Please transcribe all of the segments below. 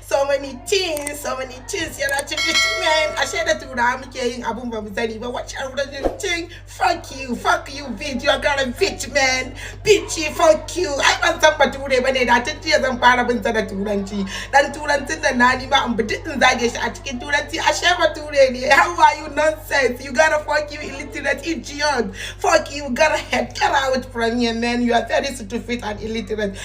So many things, so many things yana cikin man. Ashe da Turawa muke yin abun ba mu sani ba. What you thing? Fuck you, fuck you, bitch. You are gonna bitch, man. Bitch, fuck you. Ai ban san Bature bane da tun jiya zan fara bin sa da Turanci. Dan Turancin da na ni ma in bi duk in zage shi a cikin Turanci. Ashe Bature ne. How are you, nonsense? You gotta fuck you, illiterate idiot. Fuck you, gotta head. Get out from here, man. You are very stupid and illiterate.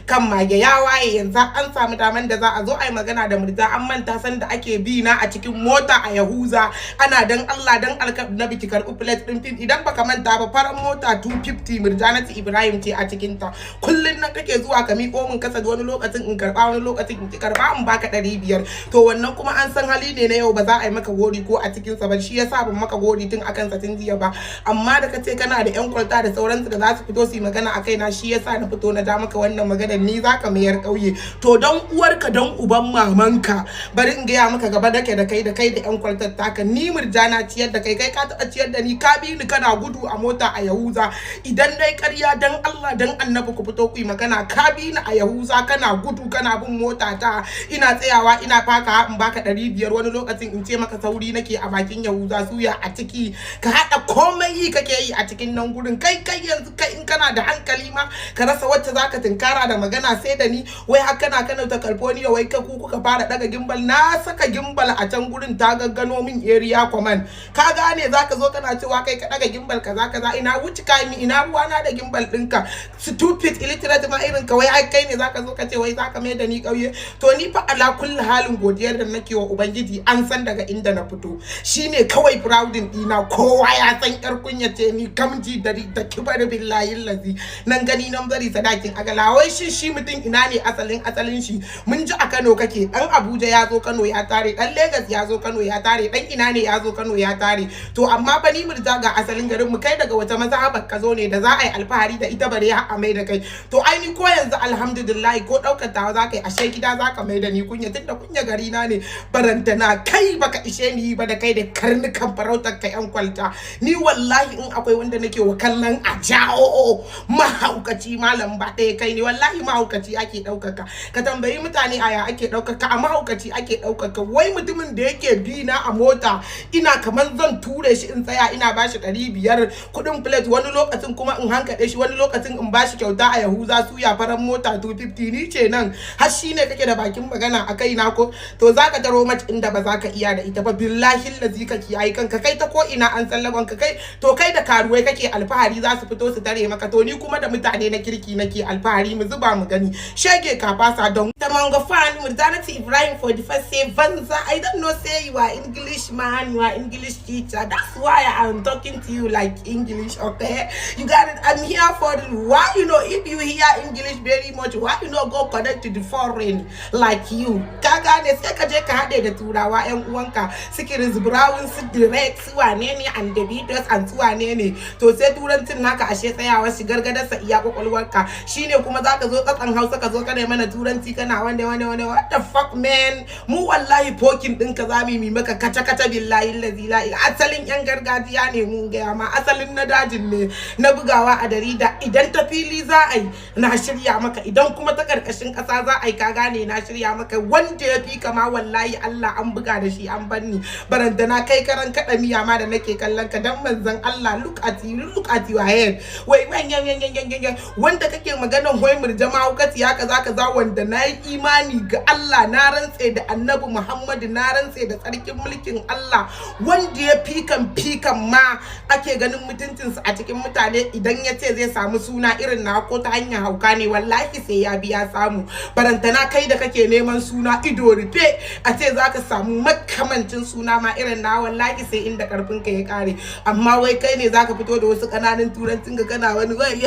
Kan mage ya waye, yanzu an samu daman da za a zo a yi magana da Murja. An manta san da ake bi na a cikin mota a Yahuza ana dan Allah dan alka na biki karɓi plate ɗin fim. Idan baka manta ba, faran mota 250, Murjanatu Ibrahim ce a cikin ta. Kullun nan kake zuwa ka miƙo min kasa, wani lokacin in karɓa, wani lokacin in ki karɓa, in baka 500. To wannan kuma an san hali ne na yau, ba za a yi maka gori ko a cikin sa ba. Shi yasa ban maka gori tun akan sa tun jiya ba. Amma da kace kana da yan kwalta da sauransu da za su fito su yi magana a kaina, shi yasa na fito na ja maka wannan maganar. Ni zaka mayar ƙauye? To don uwarka, don uban mamanka, bari in gaya maka, gaba dake da kai, da kai da yan kwaltar taka. Ni Murjana ciyar da kai, kai ka taɓa ciyar da ni? Ka bi ni kana gudu a mota a Yahuza. Idan dai ƙarya, dan Allah dan Annabi ku fito ku yi magana. Ka bi ni a Yahuza kana gudu, kana bin mota ta, ina tsayawa, ina faka in baka 500, wani lokacin in ce maka sauri nake a bakin Yahuza suya. A ciki ka haɗa komai yi kake yi a cikin nan gurin. Kai, kai, yanzu kai in kana da hankali ma ka rasa wacce zaka tinkara da magana sai da ni. Wai har kana Kano ta California, wai ka ku kuka fara daga gimbal. Na saka gimbal a can gurin, ta gaggano min area command. Ka gane? Zaka zo kana cewa kai ka daga gimbal, kaza kaza. Ina wuce ka mi? Ina ruwa na da gimbal ɗinka? Stupid illiterate ma irin ka, wai ai kai ne zaka zo ka ce wai zaka mai da ni ƙauye? To ni fa ala kulli halin, godiyar da nake wa Ubangiji, an san daga inda na fito, shine kawai proudin dina. Kowa ya san yar kunya ce ni, gamji da da kibar, billahi lazi nan gani nan bari sadakin agala. Wai shi shi mutum ina ne asalin asalin shi? Mun ji a Kano kake. Dan Abuja ya zo Kano ya tare, dan Lagos ya zo Kano ya tare, dan ina ne ya zo Kano ya tare. To amma fa ni Murja ga asalin garin mu. Kai daga wata mazhabar ka zo ne da za a yi alfahari da ita bare har a mai da kai? To ai ni ko yanzu alhamdulillah, ko daukar tawa za ka yi ashe gida za ka mai da ni kunya, tunda kunya gari na ne. Barantana kai baka ishe ni ba, da kai da karnukan farautar ka yan kwalta. Ni wallahi in akwai wanda nake wa kallon a jawo mahaukaci, malam ba ɗaya kai ne. Wallahi mahaukaci ake ɗaukaka. Ka tambayi mutane aya ake ɗaukaka, a mahaukaci ake ɗaukaka. Wai mutumin da yake bi na a mota, ina kamar zan ture shi, in tsaya ina bashi 500 kuɗin plate, wani lokacin kuma in hankaɗe shi, wani lokacin in bashi kyauta a Yahuza suya, faran mota 250, ni ce nan har shi ne kake da bakin magana a kai na ko? To zaka taro mace inda ba za ka iya da ita ba. Billahi lazi ka kiyaye kanka. Kai ta ko ina an tsallagon ka. Kai to kai da karuwai kake alfahari, za su fito su tare maka. To ni kuma da mutane na kirki nake alfahari. Mu zuba mu gani, shege ka fasa don ta mango fan. Murjanatu Ibrahim for the first say banza. I don't know say you are English man, you are English teacher. That's why I'm talking to you like English. Okay, you got it. I'm here for you. Why you know, if you hear English very much, why you not go connect to the foreign like you? Ka gane? Sai ka je ka haɗe da Turawa yan uwanka, su Chris Brown, su Drake, su wane ne and the Beatles and su wane ne. To sai Turancin naka ashe tsayawa shigar gadarsa iya kwakwalwarka shine. Kuma zaka zo tsatsan Hausa, ka zo kana mana Turanci, kana wanda wanda wanda. What the fuck, man? Mu wallahi fucking ɗinka za mu yi maka kaca kaca. Billahi lazi la asalin yan gargajiya ne mun gaya ma, asalin na dajin ne na bugawa a darida. Idan ta fili za a yi, na shirya maka. Idan kuma ta karkashin ƙasa za a yi, ka gane, na shirya maka. Wanda ya fi kama, wallahi Allah an buga da shi an banni. Barantana kai karan kaɗa miya ma da nake kallon ka. Dan manzon Allah, look at you, look at your head. Wai yan yan yan yan yan wanda kake maganan wai Murja mahaukaciya, kaza kaza, wanda na yi imani ga Allah, na rantse da Annabi Muhammadu, na rantse da tsarkin mulkin Allah, wanda ya fikan fikan ma ake ganin mutuncinsa a cikin mutane, idan ya ce zai samu suna irin na ko ta hanyar hauka ne, wallahi sai ya biya samu. Barantana kai da kake neman suna ido rufe, a ce za ka samu makamancin suna ma irin na, wallahi sai inda karfin ka ya kare. Amma wai kai ne zaka fito da wasu kananan Turancin ka, kana wani wai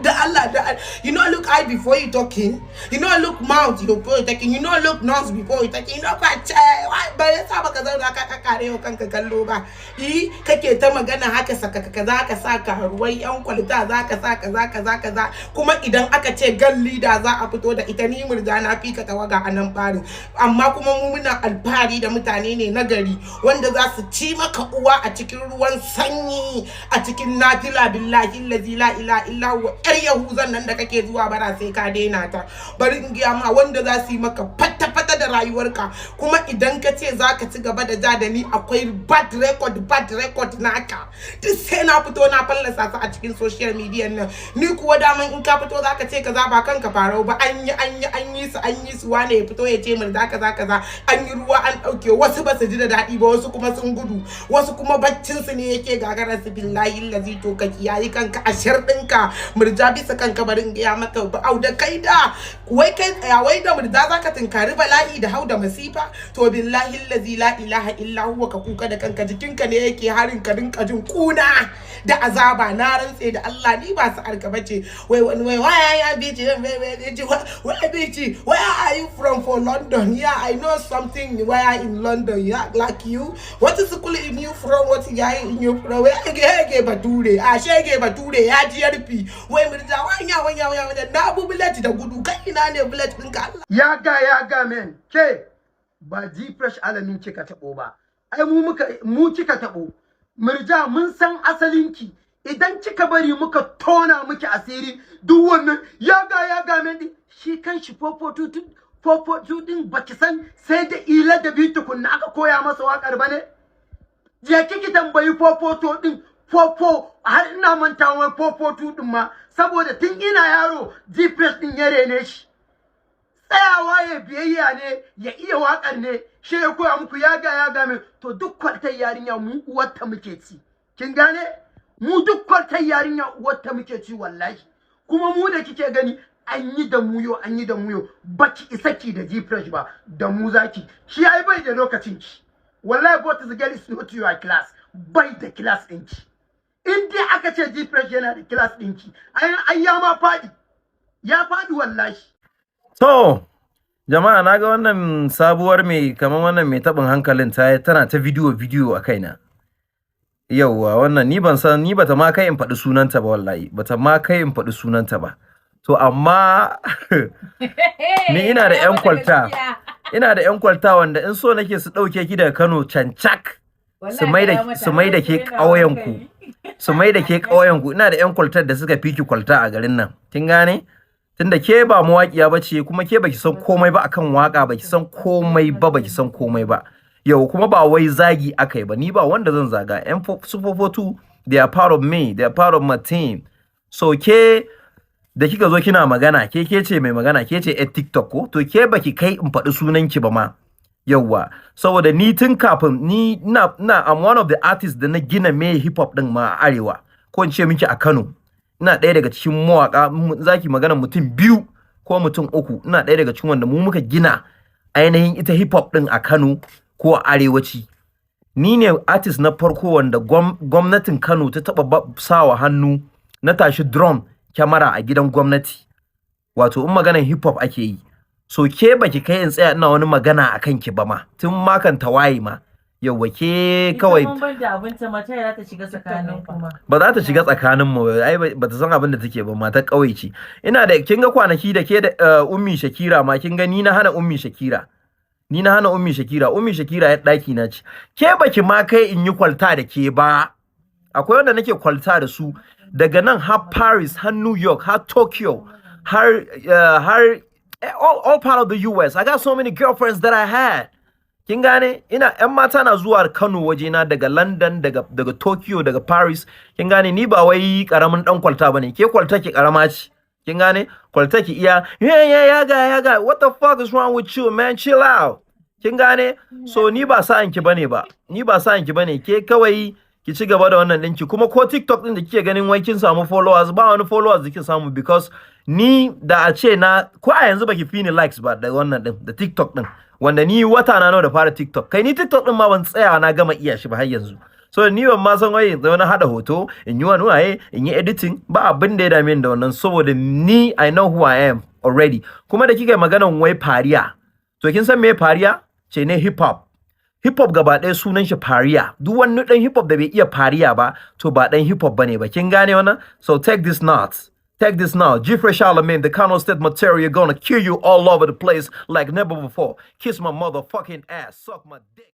da Allah da you know look eye before you talking, you know look mouth you before you talking, you know. No look nose before you take. You no kwace. Ba yasa baka zauna ka kakare wa kanka kallo ba? Eh, kake ta magana haka saka kaza, ka sa karuwai yan kwalita, za ka sa kaza kaza kaza. Kuma idan aka ce gan leader za a fito da ita, ni Murja na fi ka tawaga a nan barin. Amma kuma mu muna alfahari da mutane ne na gari wanda za su ci maka uwa a cikin ruwan sanyi, a cikin nafila. Billahi allazi la ilaha illa huwa, yar yahuzan nan da kake zuwa bara, sai ka daina ta. Bari in gaya ma, wanda za su yi maka fata fata da rayuwarka. Kuma idan ka ce za ka ci gaba da ja da ni, akwai bad record, bad record naka duk sai na fito na fallasa su a cikin social media nan. Ni kuwa daman in ka fito za ka ce kaza, ba kanka farau ba. An yi, an yi, an yi su, an yi su. Wane ya fito ya ce Murja kaza kaza, an yi ruwa an dauke. Wasu ba su ji da daɗi ba, wasu kuma sun gudu, wasu kuma baccin su ne yake gagarar su. Billahi lazi, to ka kiyayi kanka a ɗinka. Murja, bisa kanka, bari in gaya maka ba. Au da kai da wai kai tsaya, wai da Murja zaka tunkari bala'i da hau da masifa. To billahi lazi la ilaha illa huwa, ka kuka da kanka, jikinka ne yake harin ka, rinka jin kuna da azaba. Na rantse da Allah, ni ba su arka bace. Wai wani wai why ya bici wai bici, where are you from? For London? Yeah, I know something. Where in London? Yeah, like you, what is school in you from? What ya in you from? Wai ge bature a shege, bature ya ji yarfi. Wai Murja, wanya wanya wanya, na bu bullet da gudu. Kai, ina ne bullet ɗinka? Allah. Ya ga ya ga men ke ba G Fresh Alamin kika taɓo ba, ai mu muka mu kika taɓo. Murja, mun san asalinki. Idan kika bari muka tona miki asiri, duk wannan ya ga ya ga men din shi kan shi 442 442 din, baki san sai da ila da bi tukunna aka koya masa wakar bane. Je kiki tambayi 442 din, 44 har ina manta wai 442 din ma, saboda tun ina yaro G Fresh din ya rene shi. Tsayawa ya biyayya ne ya iya waƙar ne shi ya koya muku ya ga ya ga min. To duk kwaltar yarinya mu uwarta muke ci, kin gane? Mu duk kwaltar yarinya uwarta muke ci, wallahi. Kuma mu da kike gani, an yi da mu yo, an yi da mu yo, baki isa ki da G Fresh ba, da mu zaki. Shi ai bai da lokacin ki wallahi. But the girl is not your class, bai da class ɗinki. In dai aka ce G Fresh yana da class ɗinki, ai ai ya ma faɗi, ya faɗi wallahi. To, jama'a, na ga wannan sabuwar mai kamar wannan mai taɓin hankalin ta tana ta bidiyo bidiyo a kaina. Yauwa, wannan ni ban san, ni bata ma kai in faɗi sunanta ba wallahi, bata ma kai in faɗi sunanta ba. To amma ni ina da 'yan kwalta, ina da 'yan kwalta wanda in so nake su ɗauke ki daga Kano cancak, su mai da ke ƙauyenku, su mai da ke ƙauyenku. Ina da 'yan kwaltar da suka fi ki kwalta a garin nan. Kin gane? Tunda ke ba mawaƙiya ba ce, kuma ke baki san komai ba akan waka, baki san komai ba, baki san komai ba. Yau kuma ba wai zagi aka yi ba, ni ba wanda zan zaga. Yan su 442, they are part of me, they are part of my team. So ke da kika zo kina magana, ke ce mai magana, ke ce TikTok ko? To ke baki kai in faɗi sunanki ba ma. Yauwa, saboda ni tun kafin ni ina I'm one of the artists da na gina me hip hop din ma a arewa, ko in ce miki a Kano. Ina ɗaya daga cikin mawaƙa, zaki magana mutum biyu ko mutum uku, ina ɗaya daga cikin wanda mu muka gina ainihin ita hip hop ɗin a Kano ko a arewaci. Ni ne artist na farko wanda gwamnatin Kano ta taɓa sawa hannu na tashi drone kyamara a gidan gwamnati, wato in maganan hip hop ake yi. So ke baki kai in tsaya ina wani magana a kanki ba ma, tun makan tawaye ma. Yauwa, ke kawai Ita mun ban da abinta ma, ta za ta shiga tsakanin kuma. Ba za ta shiga tsakanin mu ba ai, ba ta san abin da take ba, matar ƙauye ce. Ina da kin ga kwanaki da ke da Ummi Shakira ma, kin ga ni na hana Ummi Shakira, ni na hana Ummi Shakira. Ummi Shakira ya ɗaki na ce, ke baki ma kai in yi kwalta da ke ba. Akwai wanda nake kwalta da su daga nan har Paris, har New York, har Tokyo, har all part of the US. I got so many girlfriends that I had. Kin gane? Ina yan mata na zuwa Kano wajena daga London, daga Tokyo, daga Paris. Kin gane? Ni ba wai karamin dan kwalta bane. Ke kwalta ki karama ce. Kin gane? Kwalta ki iya yeah, ya ga ya ga, what the fuck is wrong with you, man? Chill out. Kin gane? So ni ba sa'an ki bane ba. Ni ba sa'an ki bane. Ke kawai ki ci gaba da wannan ɗinki. Kuma ko TikTok ɗin da kike ganin wai kin samu followers, ba wani followers da kin samu, because ni da a ce na ko a yanzu baki fi ni likes ba da wannan ɗin da TikTok ɗin, wanda ni wata na nawa da fara TikTok. Kai, ni TikTok ɗin ma ban tsaya na gama iya shi ba har yanzu. So ni ban ma san wai wani hada hoto, in yi wani waye, in yi editing ba, abin da ya dame ni da wannan, saboda ni I know who I am already. Kuma da kika yi maganan wai fariya To kin san me fariya? Ce ne hip hop. Hip hop gaba ɗaya sunan shi fariya. Duk wani ɗan hip hop da bai iya fariya ba, to ba ɗan hip hop bane ba. Kin gane wannan? So take this note. Take this now. G-Fresh Alamin, the Kano State material, gonna kill you all over the place like never before. Kiss my motherfucking ass. Suck my dick.